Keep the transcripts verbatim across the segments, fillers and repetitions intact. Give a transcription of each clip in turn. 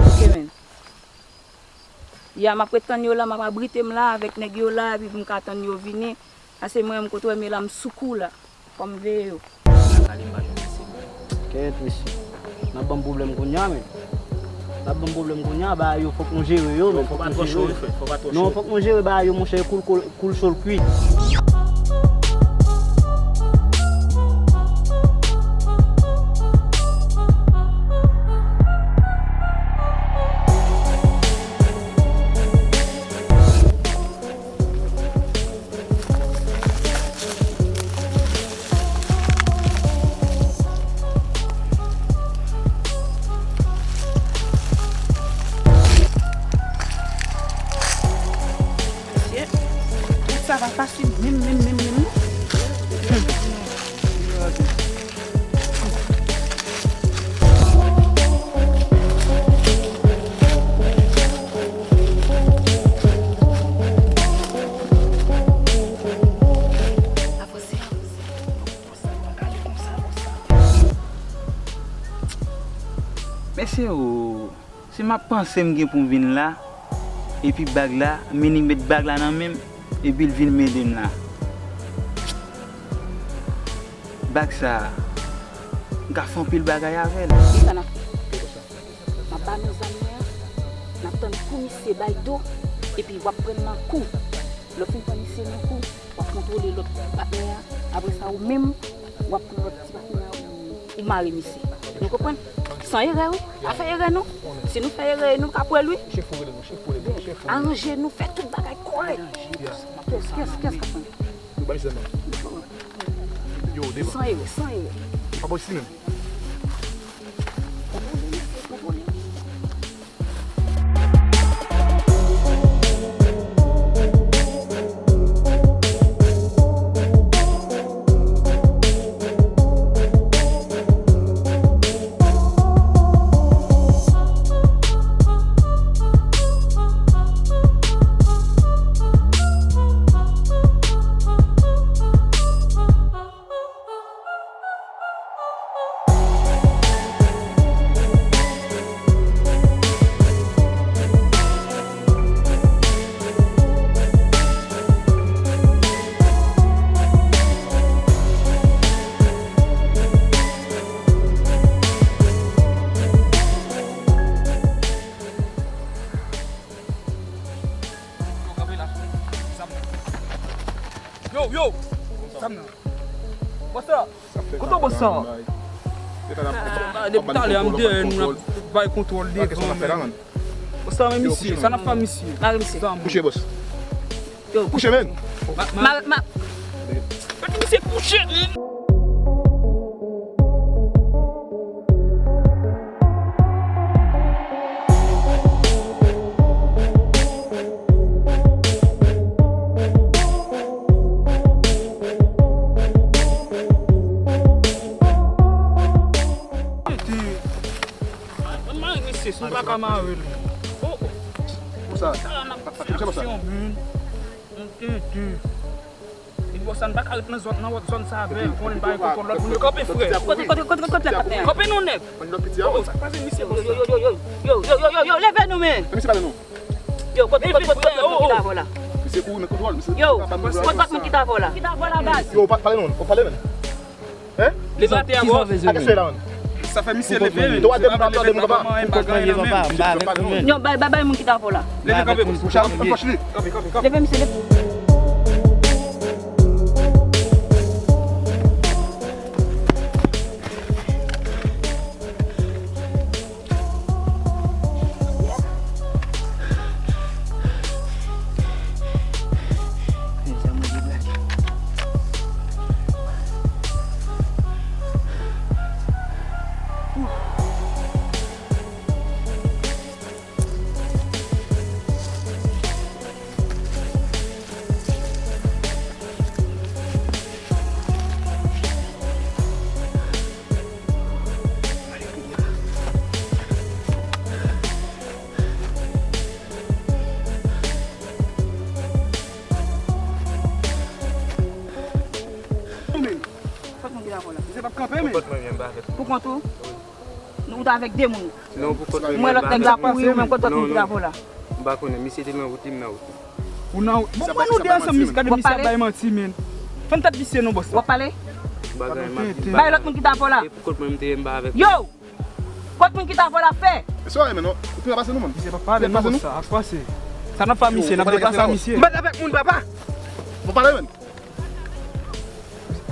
Ok, men. Ya, m ap ret tann yo la, m ap abrite m la avèk nèg yo la, epi pou m ka tann yo vini. Ase mwen, m kote w ye m ye la, m sou kou la. Fò m veye yo. Kèt, mesye. N ap ban m pwoblèm kounye a, men. N ap ban m pwoblèm kounye a, bagay yo fòk nou jere yo, men. Fòk nou jere yo. Non, fòk nou jere bagay yo, monchè, cool, cool, cool sur le cuit. Mesye, tout sa pa fasil menm, menm, menm, menm, non. Avanse, avanse. Konsa, pa gade konsa, konsa. Mesye o, si m ap panse m gen pou m vin la, epi bag la, Menig met bag la nan men m, epi l vin mele m la. Bag sa, m ka fè anpil bagay avè l. Kisa n ap fè? M ap ba nou zam nan, n ap tann pou misye bay do, epi w ap pran l nan kou. Lè w fin pran misye nan kou, w ap kontwole lòt patnè a. Apre sa, ou menm, w ap pran lòt ti patnè a, ou, ou mare misye. Nou konprann? San erè, wi. Pa fè erè, non. Si nou fè erè, nou ka pran l, wi. Aranje nou, fè tout bagay kòrèk. Kès, kès, kès k ap pran? Yo, ba misye nan. Yo, devan. San erè, san erè. Pa bò isi menm. Kontwole, mesye, kontwole. Yo, yo! Zam nan. Bòs la! Kote bòs la? Ah, depi talè a m dèyè nou, n ap bay kontwòl devan, men. Bòs la, men misye, sa n ap fè misye? Mare misye. Kouche, bòs. Yo. Kouche, men. Ma, ma, ma. Misye kouche, men. Mare misye, si nou pa ka mare l. Oh, oh. Sa la n ap fè aksyon, men. Yon tenten. Epi bòs la, n pa ka ret nan zòn, nan zòn sa avè l, konnen n pa gen kontwòl lòt moun yo. Kanpe, frè. Kote, kote, kote, kote lòt patnè a? Kanpe non, nèg. Oh, sa k pase misye, bòs la? Yo, yo, yo, leve nou, men. Yo, kote, kote, kote, kote lòt moun ki t avè w la? Yo, kote lòt moun ki t avè w la? Ki t avè w la, baz? Yo, pa pale non, pa pale, men. Hein? Leve atè a, bòs. Atè, se la, man. Sa fè misye leve, men. Twa de moun, twa de moun, papa. Ou konprann, yo, papa, m pa avèk ou, men. Yo, bay, bay, bay moun ki t avè w la. Leve, kanpe. Leve, misye, leve. Misye p ap kanpe, men. Pou kont mwen, m pa avèk. Pou kont ou? Ou t avèk de moun. Non, pou kont mwen, m pa avèk. Mwen, lòt nèg la kouri, ou menm, kot lòt moun ki t avè w la? M pa konnen, misye te nan wout li, m nan wout li. Ou nan wout. Bon, mwen, nou de ansanm, misye, gade misye ap bay manti, men. Fè m tèt visye non, bòs la. W ap pale? M pa gen manti. Bay lòt moun ki t avè w la. E pou kont mwen, m te ye, m pa avèk. Yo! Kot moun ki t avè w la fè? Mesye, men non. Ou pral pase nou, man. Misye p ap pale non, bòs la. Ak pase. Sa n ap fè misye, n ap deplase misye. M pa t avèk moun, papa. Bon, pale, men.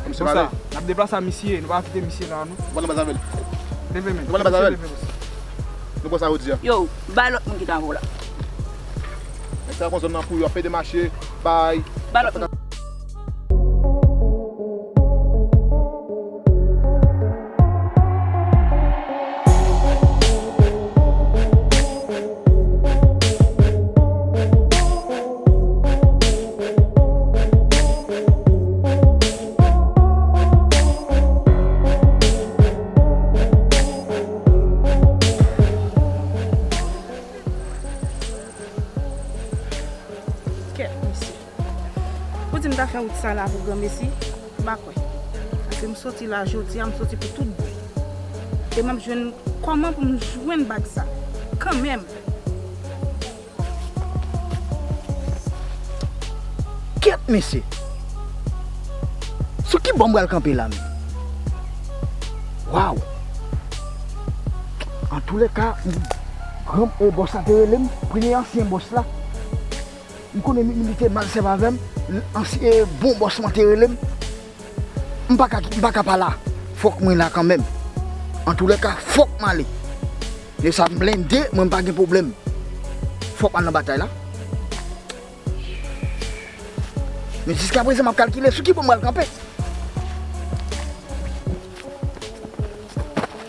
Misye pale. N ap deplase misye, nou pa kite misye la, non. Nou pral nan baz avè l. Leve, men. Nou pral nan baz avè l. Leve, bòs. Nou pran sa yo di a. Yo, bay lòt moun ki t avè w la. Nèg sa yo konn zòn nan pou yo ap pede mache, bay. Bay lòt moun. Kèt, mesye. Ou di m ta fè wout sa la pou granmesi? M pa kwè. Paske m soti la jodi a, m soti pou tout bon. E m ap jwenn kòman pou m jwenn bag sa. Kanmenm. Kèt, mesye. Sou ki bò m pral kanpe la, men? Waw! Antoulèka, gran, e, bòs la te rele m, premye ansyen bòs la. M konnen li, li te mal sèvi avè m, ansyen, e, bon bòs mwen te rele m. M pa ka, m pa ka pa la. Fòk mwen la kanmenm. Antoulèka, fòk m ale. E sa m blende, mwen m pa gen pwoblèm. Fòk m al nan batay la. Men jiskaprezan, m ap kalkile sou ki bò m pral kanpe.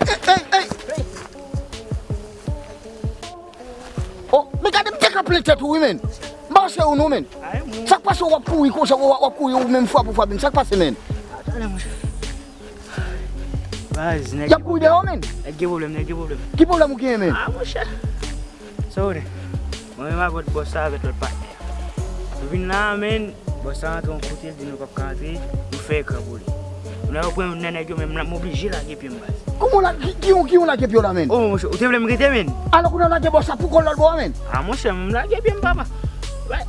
Ey, ey, ey! Oh, men gade m te ka plen tèt ou, wi, men. M pa se ou, non, men. Sa k pase w ap kouri konsa, w ap, w ap kouri ou menm fwa pou fwa, men. Sa k pase, men? Baz, nèg. Y ap kouri dèyè w, men. Nèg gen pwoblèm, nèg gen pwoblèm. Ki pwoblèm ou genyen, men? Ah, monchè. Sa w konnen? Mwen menm avèk bòs sa avèk lòt patnè a. Nou vin la, men, bòs sa rantre yon kote, l di nou p ap ka rantre, nou fè ekran pou li. Nou pran youn nan nèg yo, men m la, m oblije lage pye m, baz. Kòman w la, ki, ki, ki yon lage pye w la, men? Oh, monchè, ou te vle m rete, men? Alò, kounye a w lage bòs sa pou kò l lòt bò a, men? Ah, monchè, m lage pye m, papa.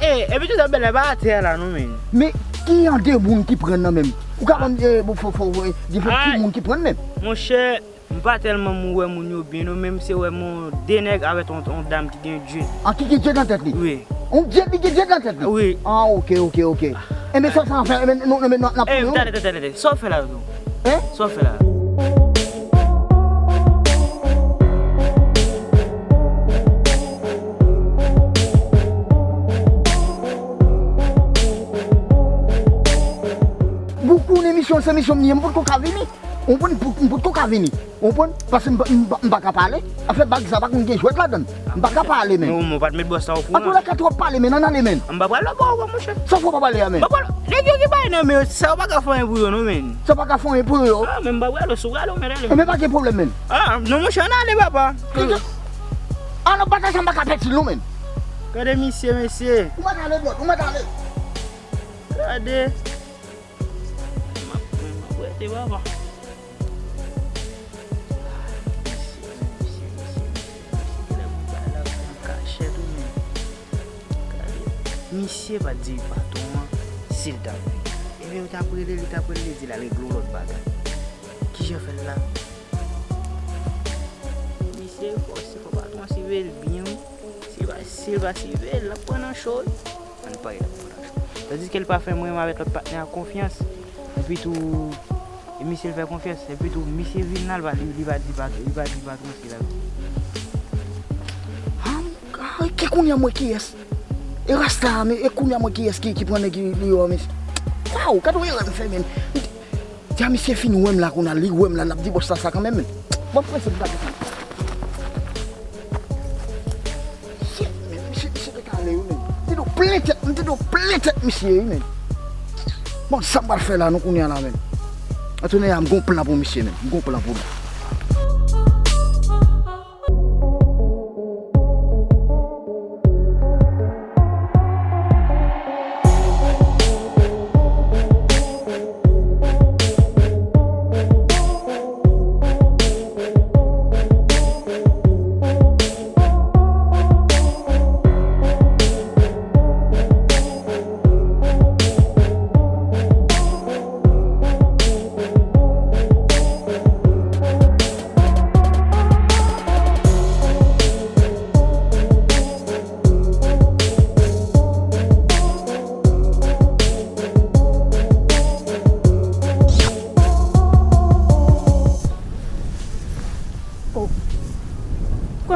E, epi tout sa, bèl la pa atè a la, non, men. Men, ki jan de moun ki pran nan men m? Ou ka ban m, e, bon, fò, fò, e, di fò, ki moun ki pran menm? Monchè, m pa tèlman m wè moun yo byen non, men m se wè m wè de nèg avèk yon, yon dam ki gen dye. Ah, ki gen dye nan tèt li? Wi. Yon dye, li gen dye nan tèt li? Wi. Ah, ok, ok, ok. Enben, sa, sa fè, enben, nou, nou, nou, n ap... Ey, talè, talè, talè. Sa w fè la tou? Hein? Sa w fè la? Boukou nan emisyon, se emisyon m ye, m potko ka vini. Ou konprann, m potko ka vini. Ou konprann? Paske m, m, m pa ka pale. Afè bag sa pa konn gen jwèt ladan l. M pa ka pale, men. Non, mwen pa t met bòs sa okouran. Antoulèka, twòp pale, men, ann ale, men. M pa pral lòbò ankò, monchè. Sa w fè w pa pale a, men? M pa pral. Nèg yo ki bay nan men yo, sa yo pa ka fè anyen pou yo, non, men. Sa w pa ka fè anyen pou yo? Ah, men m pa pral, si w prale, ou mèt ale. Enben, pa gen pwoblèm, men. Ah, non, monchè, ann ale, papa. Ki, ki... Ah, non, batay sa m pa ka pèdi l, non, men. Gade misye, mesye. Ou mèt ale, bròd, ou mèt ale. Gade. M ap, m ap rete, papa. Misye, misye, misye, misye, misye, genlè pou bagay la pran kachèt ou menm. Gade, misye pa t di patwon an si l t ap vini. Ebyen, yo t ap rele, li t ap rele, li di l al regle yon lòt bagay. Kijan fè l la? Misye, fò, se fò patwon an siveye l byen, wi. Si l pa, si l pa siveye l, l ap pran nan cho, wi. Ann pale l ap pran nan cho. Tandiske l pa fè mwen menm avèk lòt patnè a konfyans. Epi tou, e misye l fè konfyans. Epi tou, misye vin la, li pa, li, li pa di pa, li pa di patwon si l ap. Ah, ah, e kounye a m wè kiyès. E rasta a, men, e kounye a m wè kiyès ki, ki pran nèg li yo a, men. Waw, gade yon erè m fè, men. Dja misye fin wè m la kounye a, li wè m la, l ap di bòs la sa kanmenm, men. Bon, prese m gade sa. Shit, men, misye, misye te kale, wi, men. M te dwe plen tèt, m te dwe plen tèt misye, wi, men. Bon, sa m pral fè la, non, kounye a la, men. Antoulèka, m gon plan pou misye, men. M gon plan pou li.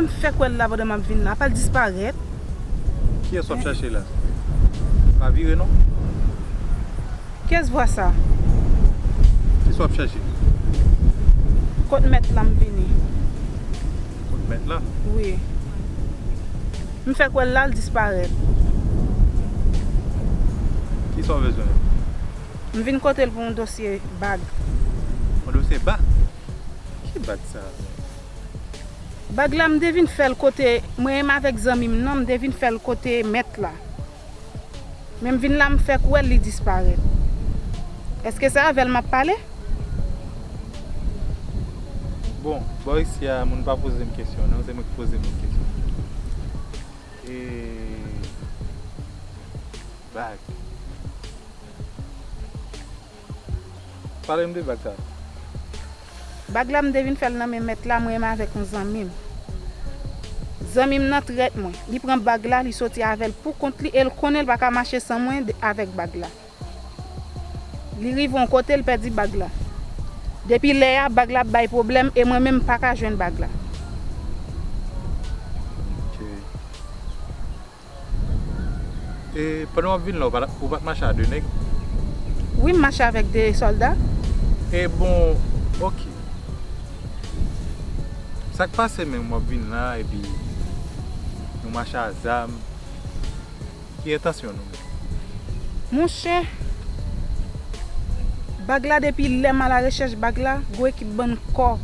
M fèk wè l la pandan m ap vin la, apa l disparèt? Kiyès w ap chache la? Pa vire non. Kiyès vwa sa? Kiyès w ap chache? Kot mèt la m vini. Kot mèt la? Wi. M fèk wè l la, l disparèt. Kisa w bezwen? M vin kote l pou yon dosye bag. Yon dosye bag? Ki bag sa? Bag la, m te vin fè l kote, mwen menm avèk zanmi m nan, m te vin fè l kote mèt la. Men m vin la, m fèk wè l, li disparèt. Èske se avè l m ap pale? Bon, bò isi a, moun pa poze m kesyon, non, se mwen ki poze moun kesyon. E, bag. Pale m de bag sa. Bag la, m te vin fè l nan men mèt la, mwen menm avèk yon zanmi m. Zanmi m nan trèt mwen. Li pran bag la, li soti avè l pou kont li, e l konnen l pa ka mache san mwen de, avèk bag la. Li rive yon kote, l pèdi bag la. Depi lè a, bag la ap bay pwoblèm, e mwen menm, m pa ka jwenn bag la. Ok. E pandan w ap vin la, ou pa t, ou pa t mache a de nèg? Wi, m mache avèk de sòlda. E bon, ok. Sa k pase menm w ap vin la, epi nou mache a zam? Ki entansyon nou menm? Monchè, bag la depi lè m alarechèch bag la, gwo ekip bann kò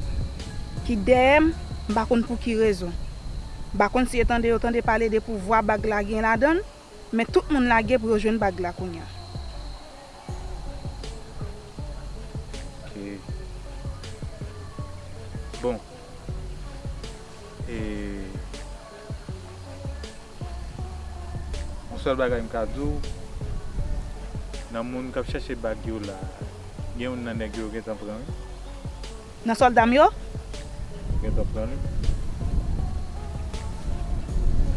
ki dèyè m, m pa konn pou ki rezon. M pa konn si e tande yo tande pale de pouvwa bag la gen ladan l, men tout moun lage pou yo jwenn bag la kounye a. Ok. Bon. E yon sèl bagay m ka di w, nan moun k ap chèche bag yo la, gen youn nan nèg yo gentan pran wi. Nan sòlda m yo? Gentan pran li.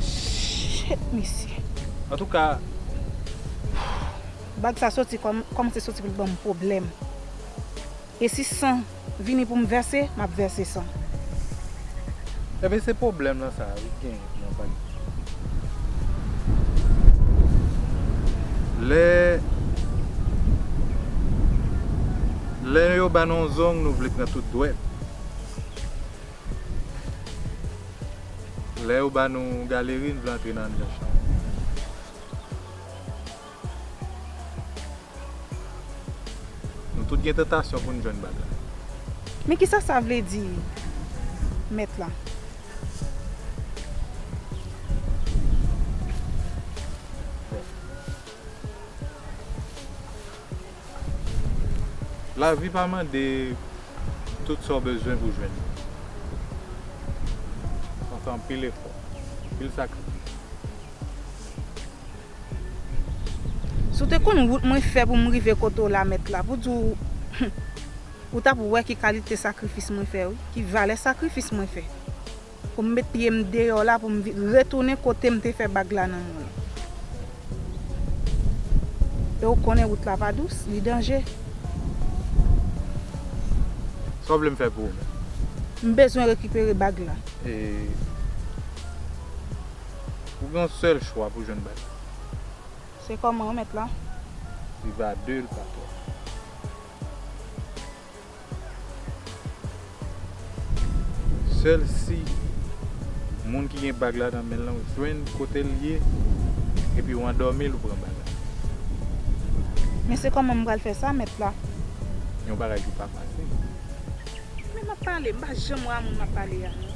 Shit, mesye. Antouka, bag sa soti kòm, kòmanse soti pou l ban m pwoblèm. E si san vini pou m vèse, m ap vèse san. Ebyen, se pwoblèm nan sa wi, gen nan pale. Lè, lè yo ba nou yon zong, nou vle pran tout dwèt. Lè yo ba nou galeri, nou vle antre nan anndan chanm. Nou tout gen tantasyon pou n jwenn bag la. Men kisa sa vle di, mèt la? Bon. Lavi pa mande tout sa w bezwen pou jwenn li. Sa fè anpil efò, anpil sakrifis. Si w te konn wout mwen fè pou m rive kote w la, mèt la, pou di w, ou t ap wè ki kalite sakrifis mwen fè, wi, ki valè sakrifis mwen fè. Pou m met pye m deyò la, pou m vi-, retounen kote m te fè bag la nan men w lan. E w konnen wout la pa dous, li danje. Sa w vle m fè pou ou menm? M bezwen rekipere bag la. E ou gen yon sèl chwa pou jwenn bag la. Se kòman, mèt la? Li va de, li pa twa. Sèl si moun ki gen bag la nan men l lan jwenn kote l ye, epi w andòmi l, ou pran bag la. Men se kòman m pral fè sa, mèt la? Yon bagay ki pa fasil. Men m ap pale, m pa janm wè a moun m ap pale a, non.